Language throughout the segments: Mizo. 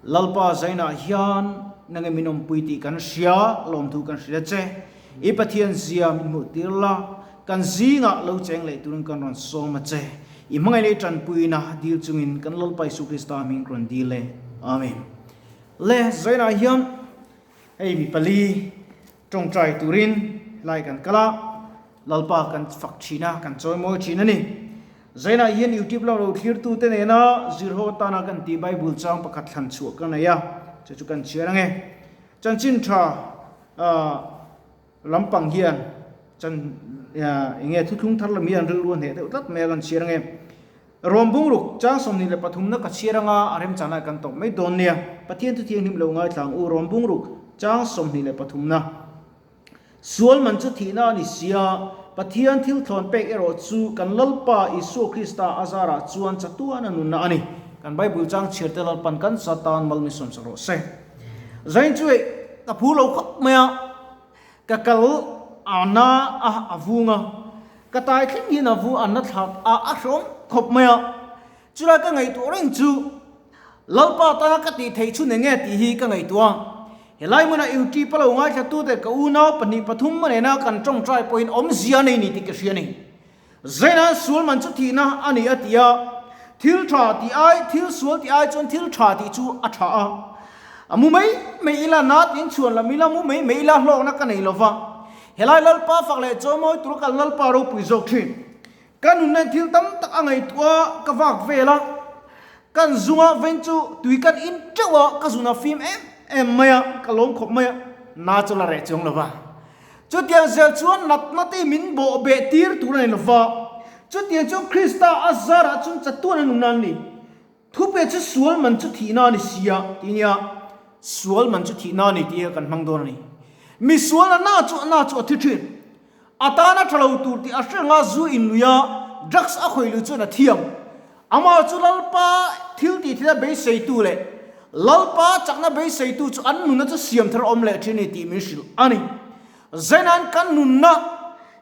Lalpa zainah hian nange min awmpui tih kan hria, lawmthu kan hrilh a che. I Pathian zia min hmuh tir la, kan zingah lo cheng leh turin kan rawn sawm a che. I hmangaih leh i tanpuina dil chungin kan Lalpa Isu Krista hming ka rawn dil e. Amen. Le, zainah hian hei mi pali tawngtai turin helai kan kal a, Lalpa kan fak thin a, kan chawimawi thin a ni. Zainah hian YouTube lam lo thlirtute nena zirho atana kan tih Bible chang pakhat thlan chhuah ka nei a, chu chu kan chhiar ange. Chanchin tha lampang hian chan enge thuthlung thar lam hian rilru a hneh deuh tlat mai a kan chhiar ange. Rawm bungruk chang 23 na ka chhiar anga a remchana kan tawp mai dawn nia. Pathian thuthianghlim lo ngaithla ang u Rawm bungruk chang 23 na. Sual man chu thihna a ni sia, Pathian thil thlawn pek erawh chu kan Lalpa Isua Krista a zarah chuan chatuan a nunna a ni. Kan Bible chang chhiar te Lalpan kan Satan mal min sawmsak rawh se. Zain chu hei ka phu lo khawp mai a, ka kal a na a a vung a, ka tai thleng hian a vu a na thlak a a hrawm khawp mai a, Chulai ka ngaihtuah reng chu Lalpa tana ka tih theih chhun enge tih hi ka ngaihtuah a. Helai hmuna UT pa lo ngaithlatute ka unau pahnih pathum nena kan tawngtai pawhin awmzia nei ni tih ka hria a ni. Zaina sual man chu thihna a ni a ti a, thil tha tih ai, thil sual tih ai chuan thil tha tih chu a tha a. A mu mai mai ila na tiin chhuan lam ila mu mai mai ila hlawkna ka nei lova. Helai Lalpa fak leh chawimawi tur kal Lalpa ropui zawk thin. Ka nunna thil tam tak a ngaihtuah a, ka vak vel a, kan zunga veng chu tui kan in teuh a, ka zun a fim em em mai a, ka lawm khawp mai a, na chu la reh chuang lo va. Chutiang zel chuan natna te min bawh beh tir tur a ni lo va, chutiang chuan Krista a zarah chuan chatuan a nunna an ni. Thupe chu sual man chu thihna a ni si a, tih nia, sual man chu thihna a ni tih hi kan hmang dawn a ni. Mi sual a na chu a na chu a thi thin. A tana tha lo tur tih a hre anga zu in lui a, drugs a khawih lui chuan a thiam. Amah chu Lalpa thil tih thila beiseitu leh Lalpa chakna beiseitu chu an nunna chu siam thar awm leh thin a ni tih min hrilh a ni. Zenan kan nunna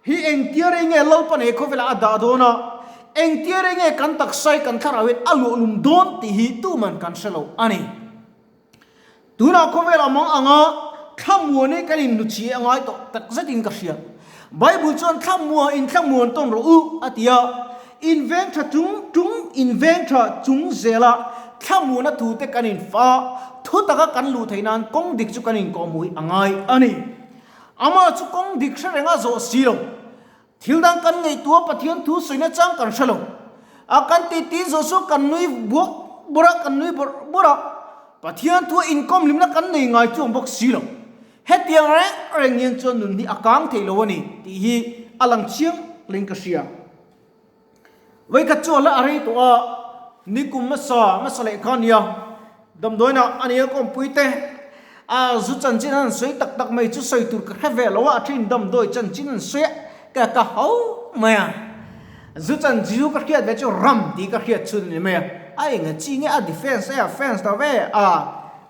hi engtia rei nge Lalpa nei khawvelah a dah dawn a, engtia rei nge kan taksai kan thlarauin a luahlum dawn tih hi tuman kan hre lo a ni. Tunah khawvel a mang anga thlamuan hi kan inhnuchhi a ngai tawh tak zetin ka hria. Bible chuan thlamua in thlamuan tawn rawh u a ti a, inveng tha chung chung inveng tha chung zela thlamuana thu te kan infa thu taka kan luh theih nan kawng dik chu kan inkawhhmuh hi a ngai a ni. Amah chu kawng dik hre reng a zawh si lo. Thil dang kan ngaihtuah Pathian thu sawina chang kan hre lo. A kan ti ti zawh chu kan nui buak bawrh a, kan nui bawrh bawrh a. Pathian thu a inkawm hlimna kan nei ngai chuang bawk si lo. Hetiang reng reng hian chuan nun hi a kang thei lo a ni tih hi a lang chiang hleng ka hria. Vawikhat chu a la a rei tawh a, nikum hmasa hmasa leh kha nia, damdawiinah a nia kawmpui te a zu chanchin an sawi tak tak mai chu sawi tur ka hre ve lo a, a then damdawi chanchin an sawi a, ka ka ho mai a, zu chanchin chu ka hriat ve chu ram tih ka hriat chhun a ni mai a, a enga chi nge a defence e a fence ta ve a,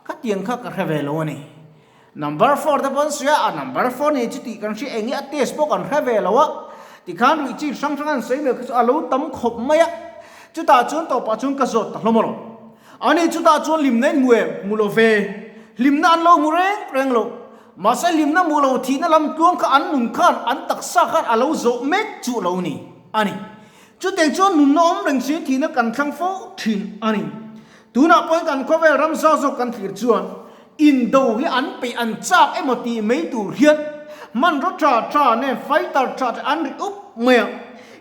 khatiang kha ka hre ve lo a ni. Number four te pawh an sawi a, a number four nih chu tih kan hria eng nge a test pawh kan hre ve lo a, tikhan ruih chin hrang hrang an sawi mai kha chu a lo tam khawp mai a, chutah chuan tawpah chuan ka zawt ta hlawm alawm. Ani chutah chuan hlimna in hmu em? Hmu lo ve. Hlimna an lo hmu reng reng lo. Mahse hlimna hmu lo thihna lam tluang kha an nun khan an taksa khan a lo zawh mek chu lo ni a ni. Chutiang chuan nunna awm reng siin thihna kan thlang fo thin a ni. Tunah pawhin kan khawvel ram zau zawk kan thlir chuan indo hi an peih an chak emaw tih mai tur hian hmanraw tha tha nen fighter tha tha an ri up mai a.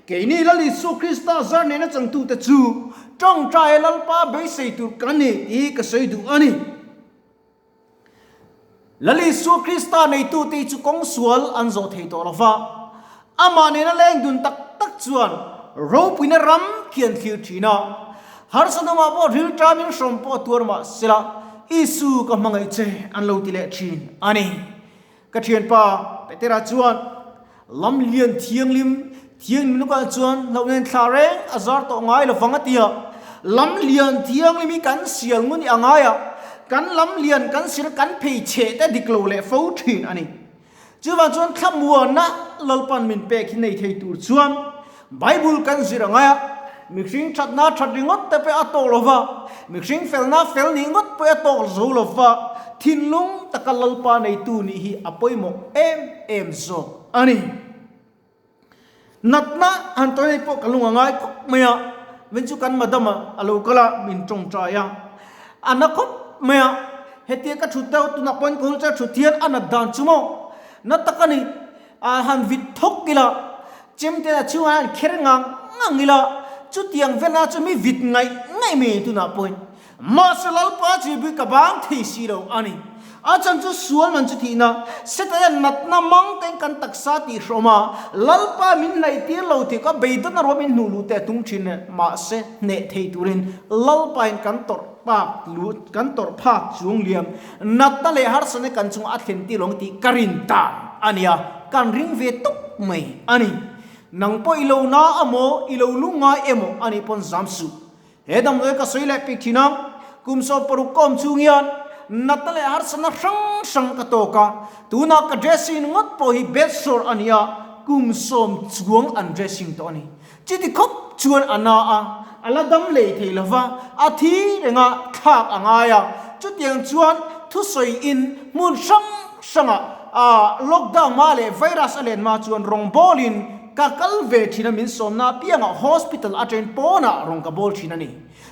Keini Lal Isu Krista zar nena changtute chu tawngtai Lalpa beisei tur kan ni tih hi ka sawi duh a ni. Lal Isua Krista neitute hi chu kawng sual an zawh thei tawh lo va, amah nena leng dun tak tak chuan ropuina ram khi an thlir thin a. Harsa hnungah pawh rilṭamin hrawm pawh tuar mah sela, Isu ka hmangaih che an lo ti leh thin a ni. Ka thianpa Petera chuan lam lian thianghlim thianghlim lukah chuan hlauh nen thla reng a zar tawh ngai lo vang a ti a, lam lian thianghlim hi kan sial ngun i a ngai a, kan lam lian kan sir kan phei cheh te dik lo leh fo thin a ni. Chuvang chuan thlamuanna Lalpan min pek hi nei thei tur chuan Bible kan zir a ngai a. Mihring thatna that ringawt te pawh a tawk lo va, mihring felna fel nih ngawt pawh a tawk zo lo va, thinlung taka Lalpa neitu nih hi a pawimawh em em zawk a ni. Natna han tawi nei pawh ka lung a ngai khawp mai a, min chu kan madam a a lo kal a, min tawngtai a, a na khawp mai a, hetia ka thut deuh tunah pawhin ka hul che thut hian a nat dan chu maw na tak a ni, a han vit thawk ila, chemte a chhungah hian kher ngang ngang ila, chutiang vela chu mi vit ngaih ngaih mai tunah pawhin Mahse Lalpa chu bui ka bang thei si lo a ni. A chan chu sual man chu thihna, Setana natna mang tein kan taksa tih hrawm a, Lalpa min hnaih tir lo tih ka beidawn a ruah min hnuh luh teh tum thin e. Mahse hneh thei turin Lalpa in kan tawrh pak lu kan tawrh phak chuang liam natna leh harsatna kan chungah a thlen tir lo ang tih ka rin tan a nia, kan ring ve tawp mai a ni. Nang pawh i lo na amaw i lo lungngai emaw a nih pawn zam suh. He damdawi ka sawi leh pik thin a, kum 60 ka awm chung hian natna leh harsatna hrang hrang ka tawk a, tunah ka dressing ngawt pawh hi bed sore a ni a, kum sawm chuang an dressing tawh a ni. Chiti khawp chuan a na a, a la dam lei thei lo va, a thi reng a, thlak a ngai a, chutiang chuan thusawi in hmun hrang hrangah lockdown hma leh virus a len hma chuan rawngbawlin Ka kal ve thin a min sawmna apiangah hospital atangin pawnah rawn ka bawl thin a ni.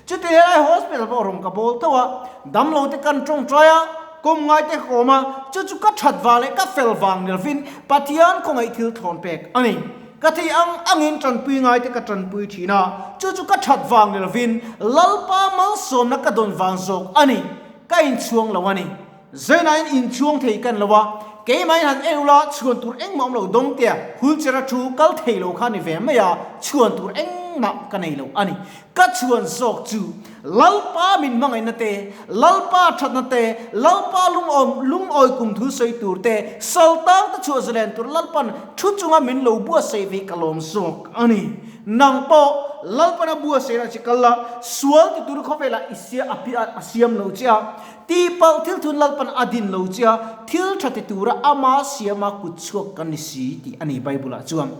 Chuti helai hospital pawh rawn ka bawl tho a, damlo te kan tawngtai a, kawm ngai te ka awm a, chu chu ka that vang leh ka fel vang ni lovin Pathian khawngaih thil thlawn pek a ni. Ka thei ang angin tanpui ngai te ka tanpui thin a, chu chu ka that vang ni lovin Lalpa malsawmna ka dawn vang zawk a ni. Ka inchhuang lo a ni. Zainain inchhuang thei kan lo a, keimahin han en ula chhuan tur engmah awm lo dawng tia wheelchair a thu kal thei lo kha ni ve mai a, chhuan tur engmah ka nei lo a ni. Ka chhuan zawk chu Lalpa min hmangaihna te, Lalpa thatna te, Lalpa lungawm lungawi kum thu sawi tur te, saltang te chhuah zalen tur Lalpan thu chunga min lo buatsaih ve ka lawm zawk a ni. Nang pawh Lalpan a buatsaihna chi kal la, sual ti tur khawvelah i sia a siam lo che a, Tihpalh thil thun Lalpan a din lo che a, thil tha ti tura ama siama kut chhuak kan ni si tih a ni Bible-ah chuan.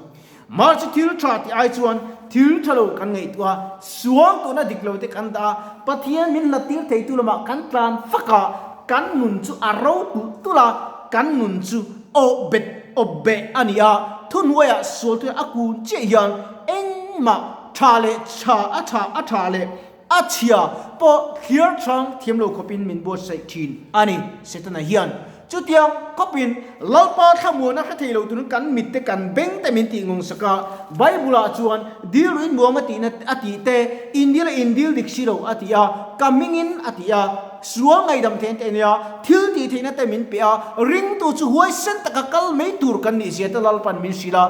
Mahse thil tha tih ai chuan thil tha lo kan ngaihtuah a, sual tawhna dik lo te kan dah a, Pathian min hlattir theitu lamah kan tlan fak a, kan nun chu a ro tulh tulh a, kan nun chu awh bet awp beh a ni a, thuhnuaiah sual thu a kun chiah hian engmah tha leh tha a tha a tha leh A chhia pawh thliar chang thiam lo khawpin min buatsaih thin a ni, Setana hian. Chutiang khawpin Lalpa thlamuana hre thei lo turin kan mit te kan beng te min tih ngawng sak a. Bible-ah chuan dil ruin muang a tihna a tih te, indil a indil dik si lo a ti a, ka hmingin a ti a, sual ngaihdam theihna te a nia, thil tih theihna te min pe a, ringtu chu huaisen taka kal mai tur kan nih zia te Lalpa'n min hrilh a,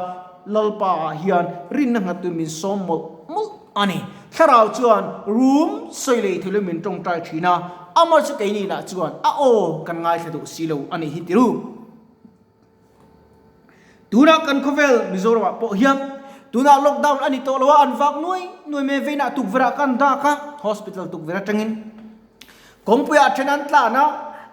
Lalpa-ah hian rinna nghat tuin min sawm mawlh mawlh a ni. Thlarau chuan rum sawi lei thil in min tawngtai thin a, amah chu keini lah chuan a aw kan ngaithla duh si lo a nih hi tiru. Tunah kan khawvel Mizoramah pawh hian tunah lockdown a ni tawh lo a, an vak nuai nuai mai veinah tukverh ah kan dak a, hospital tukverh atangin kawngpuiah a then an tlan a,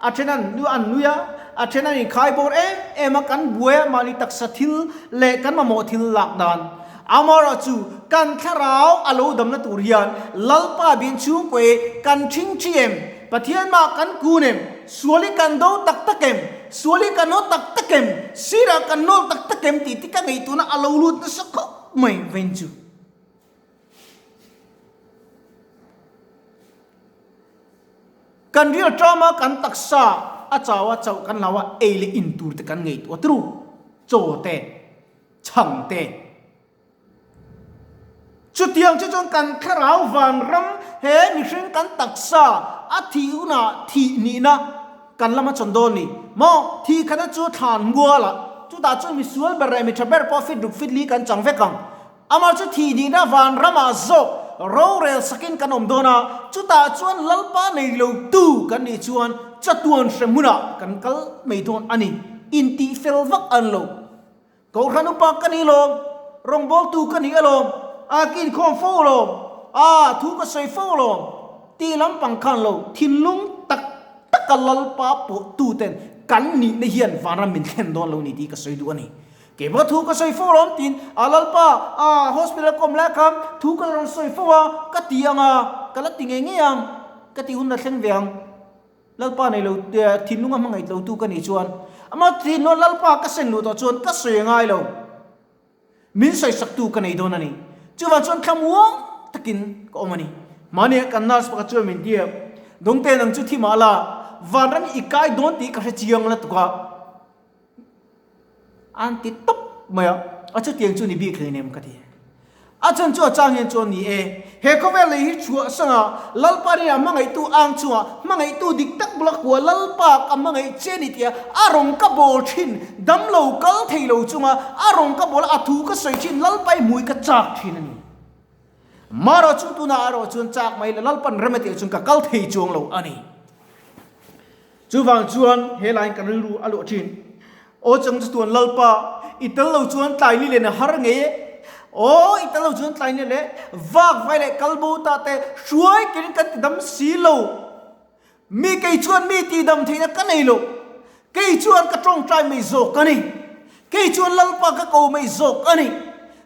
a then an an nui a, a then an inkhai bawr em em a, kan buai a mahni taksa thil leh kan mamawh thil lak dan Amaherawh chu kan thlarau a lo damna tur hian Lalpa bian chhungkaw kan thing thi em? Pathian mah kan kun em? Sual hi kan do tak tak em? Sual hi kan haw tak tak em? Sirah kan nawl tak tak em? Tih te ka ngaihtuahna a lo lut nasa khawp mai vain chu. Kan rial ṭama kan taksa a chau a chauh kan hlau a ei leh in tur te kan ngaihtuah turu chaw te. Chhangte. Chutiang chu chuan kan thlarau vanram he mihring kan taksa a thih hunah thih nihna kan lama chawn dawn ni maw? Thih khatna chu thlan mualah chutah chuan misual ber leh mi tha ber pawh fit ruk fit li kan chang vek ang. Amah chu thih nihna vanramah zawk rorel sakin kan awm dawn a, chutah chuan Lalpa nei lo tu kan nih chuan chatuan hre hmunah kan kal mai dawn a ni. Intihfel vak an lo. Kohhran upa ka ni lawm, rawngbawltu ka ni alawm, a ka inkhawm fo alawm, a thu ka sawi fo alawm tih lampang khan lo thinlung tak taka Lalpa pawh tuten kan nihna hian vanram min thlen dawn lo ni tih ka sawi duh a ni. Keimah thu ka sawi fo alawm tiin a Lalpa a hospital a kawm lai khan thu ka rawn sawi fo a, ka ti ang a, ka la ti ngei ngei ang, ka ti hun la thleng ve ang. Lalpa nei lo thinlung a hmangaih lo tu ka nih chuan ama thinlung Lalpa ka sen luh tawh chuan ka sawi a ngai lo. Min sawisaktu ka nei dawn a ni. Chuvang chuan thlamuang takin ka awm a ni. Mahni kan nurse pakhat chuan min ti a, Dawngte nang chu thi mah la, vanram i kai dawn tih ka hre chiang la tuk a. An ti tawp mai a, a chutiang chu ni bik hleinem ka ti. A chhan chu a chang hian chuan ni e, he khawvel lei hi chhuah sanga Lalpa rinah hmangaihtu ang chungah hmangaihtu dik tak bula kua Lalpa ka hmangaih che ni tia a rawn ka bawl thin, dam lo kal thei lo chunga a rawn ka bawl a, a thu ka sawi thin, Lalpa i hmui ka chak thin a ni. Marawh chu tunah erawh chuan chak mai la Lalpan rem a tih chuan ka kal thei chuang lo a ni. Chuvang chuan he laiin kan rilru a luah thin. Aw chang chu tuan Lalpa, i tel lo chuan tlai ni len a har ngei e. Aw i tel lo chuan tlai ni leh vak vai leh kal bo ta te hruai kerin kan ti dam si lo. Mi kei chuan mi ti dam theihna ka nei lo. Kei chuan ka tawngtai mai zawk a ni. Kei chuan Lalpa ka ko mai zawk a ni.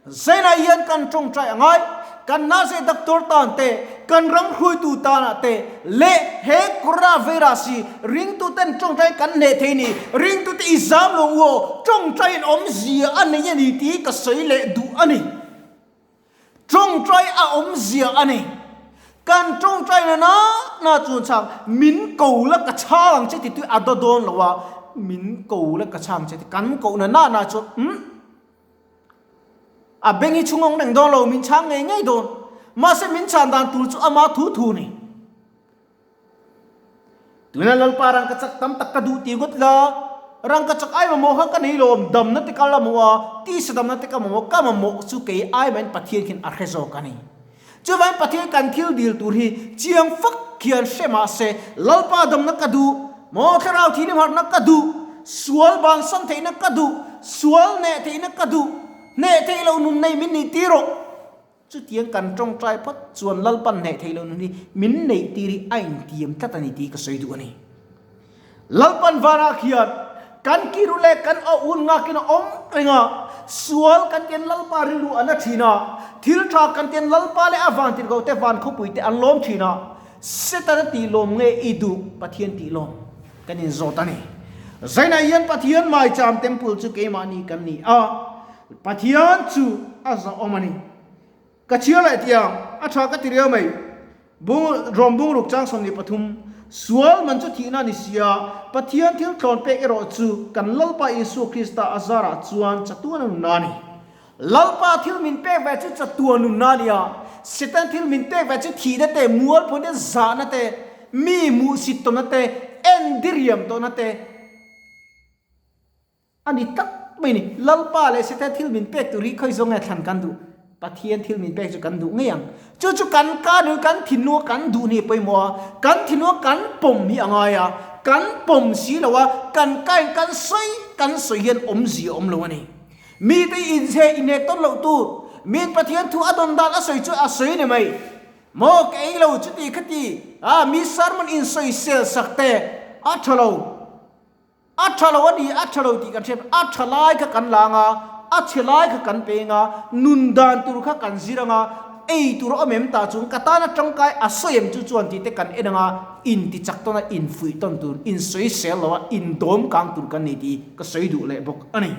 Zainah hian kan tawngtai a ngai. Kan nase doctor tan te, kan ram hruaitu tanah te leh he coronavirus hi ringtuten tawngtai kan hneh thei ni. Ringtute i zam lo u aw, tawngtaiin awmzia a nei a ni tih ka sawi leh duh a ni. Tawngtai a awmzia a ni. Kan tawngtai na na na chuan chhang min ko la ka chhang ang che ti tui a daw dawn lo a, min ko la ka chhang che ti kan koh na na na chuan umm a beng hi chhung awng reng dawn lo min chhang ngei ngei dawn. Mahse min chhan dan tur chu ama thu thu ni. Tuna Lalpa rangkachak tam tak ka duh ti ngawt la, rangkachak ai mamawh kha ka nei lawm, damna te ka la mamawh a, tisa damna te ka mamawh, ka mamawh chu kei ai mahin Pathian khian a hre zawk a ni. Chuvangin Pathian kan thil dil tur hi chiang fak khian hre mah se, Lalpa damna ka duh, maw thlarau thilim harhna ka duh, sual bansan theihna ka duh, sual neh theihna ka duh, hneh theih loh nun nei min nih tir rawh. Chutiang kan tawngtai phawt chuan Lalpan hneh theih loh nun hi min neih tir hi a intiam tlat a ni tih ka sawi duh a ni. Lalpan vanah khian kan kiru leh kan aw un ngakin a awm reng a, sual kan tian Lalpa rilru a na thin a, thil tha kan tian Lalpa leh a van tirhkoh te van khawpui te an lawm thin a, Setana tih lawm nge i duh Pathian tih lawm kan inzawt a ni. Zainah hian Pathian maicham temple chu keimahni kan ni a, Pathian chu a zahawm a ni. Ka chhiar leh tiang, a tha ka ti riau mai. Bung, Rom bungruk chang 23, Sual man chu thihna a ni sia, Pathian thil thlawn pek erawh chu kan Lalpa Isua Krista a zarah chuan chatuan a nunna a ni. Lalpa thil min pek ve chu chatuan nunna a ni a, Satan thil min pek ve chu thihna te, mualphuina te, zahna te, mi hmuhsit tawhna te, endiriam tawhna te, A ni tak mai ni. Lalpa leh Satan thil min pek tur hi khawi zawng nge thlan kan duh? Pathian thil min pek chu kan duh ngei ang. Chu chu kan ka nu kan thinlunga kan duh ni pawimawh a, kan thinlunga kan pawm hi a ngai a, kan pawm si lo a, kan kain kan sawi kan sawi hian awmzia awm lo a ni. Mite inchhe inhnek tawn loh tur, min Pathian thu a dawn dan a sawi chu a sawi ni mai. Maw ka ei lo chuti khati a mi sermon insawisel sak te a tha lo. A tha lo a ni, a tha lo tih kan hriat, a tha lai kha kan lang a, a chhe lai kha kan peng a, nun dan tur kha kan zir ang a, ei tur a awm em tah chuan ka tana tangkai a sawi em chu chuan tih te kan en ang a, inti chak tawn a, infuih tawn tur, insawisel lo a, indawm kang tur kan ni tih ka sawi duh leh bawk a ni.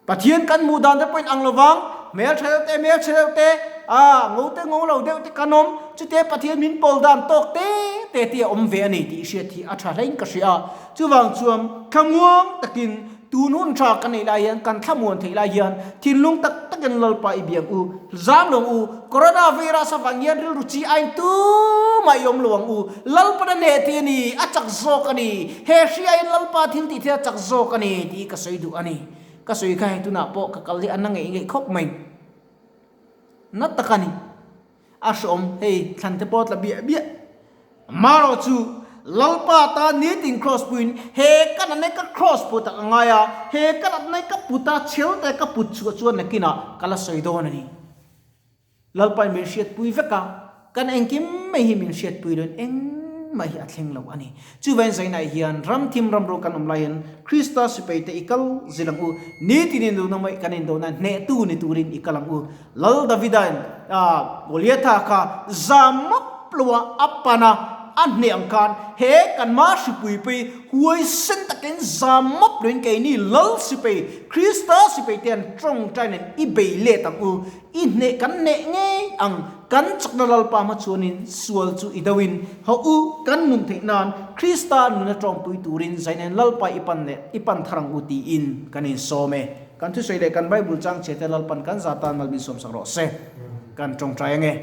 Pathian kan hmuh dan te pawhin ang lovang, hmel tha deuh te, hmel chhe deuh te, ah, ngo te ngo lo deuh te kan awm, chute Pathian min pawl dan tawk te te te a awm ve a ni tih hriat hi a tha hlein ka hria a. Chuvang chuan thlamuang takin tun hun tha kan neih lai hian, kan thlamuan theih lai hian thinlung tak takin Lalpa i biak u, zam lo ang u, Coronavirus avang hian rilru chi ain tumah i awm lo ang u, Lalpan a hneh thei a ni, a chak zawk a ni. He hriain Lalpa thil tih thil a chak zawk a ni tih ka sawi duh a ni. Ka sawi kha hei tunah pawh ka kal hi a na ngeih ngeih khawp mai. Na tak a ni. A hreawm hei thlan te pawh a tla biah biah. Marawh chu Lalpa tan nitin cross puiin he ka natna hi ka cross put tak a ngai a, he ka natna hi ka put a, chhel te ka put chhuah chuan nakinah ka la sawi dawn a ni. Lalpain min hriatpui vek a, kan engkim mai hi min hriatpui dawn engmah. Engmah hi a thleng lo a ni. Chuvain zainah hian ram thim ram ro kan awm lai hian Krista sipaite i kal zil ang u. Nitin indona mai kan indona hnehtu ni turin i kal ang u. Lal Davida'n Goliatha kha zam map loa a pan a, a hneh ang khan he kan mah hripui pui huaisen takin zam map loin keini Lal sipai, Krista sipaite an tawngtai nen i bei let ang u. I hneh kan hneh ngei ang, kan chakna Lalpa hma chuanin sual chu i doin haw u, kan nun theih nan Krista nuna tawngpui turin zainen Lalpa i pan leh i pan thar ang u tiin kan insawm e. Kan thusawi leh kan Bible chang chhe te Lalpan kan za tan mal min sawmsak rawh se. Kan tawngtai ange.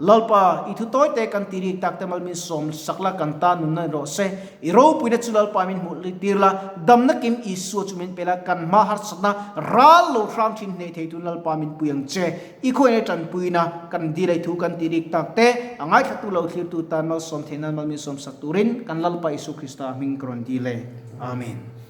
Lalpa, i thu tawi te kan ti rik tak te mal min sawm sak la, kan tan nunna ni rawh se. I ropuina chu Lalpa min hmuh tir la, damna kim Isua chu min pe la, kan hma harsatna ral lo hrang thin hneh thei tun Lalpa min pui ang che. I khawihnai tanpuina kan dil ei thu kan ti rik tak te, a ngaithlatu lo thlirtu tan malsawm theih nan mal min sawm sak turin kan Lalpa Isu Krista hming ka rawn dil e. Amen.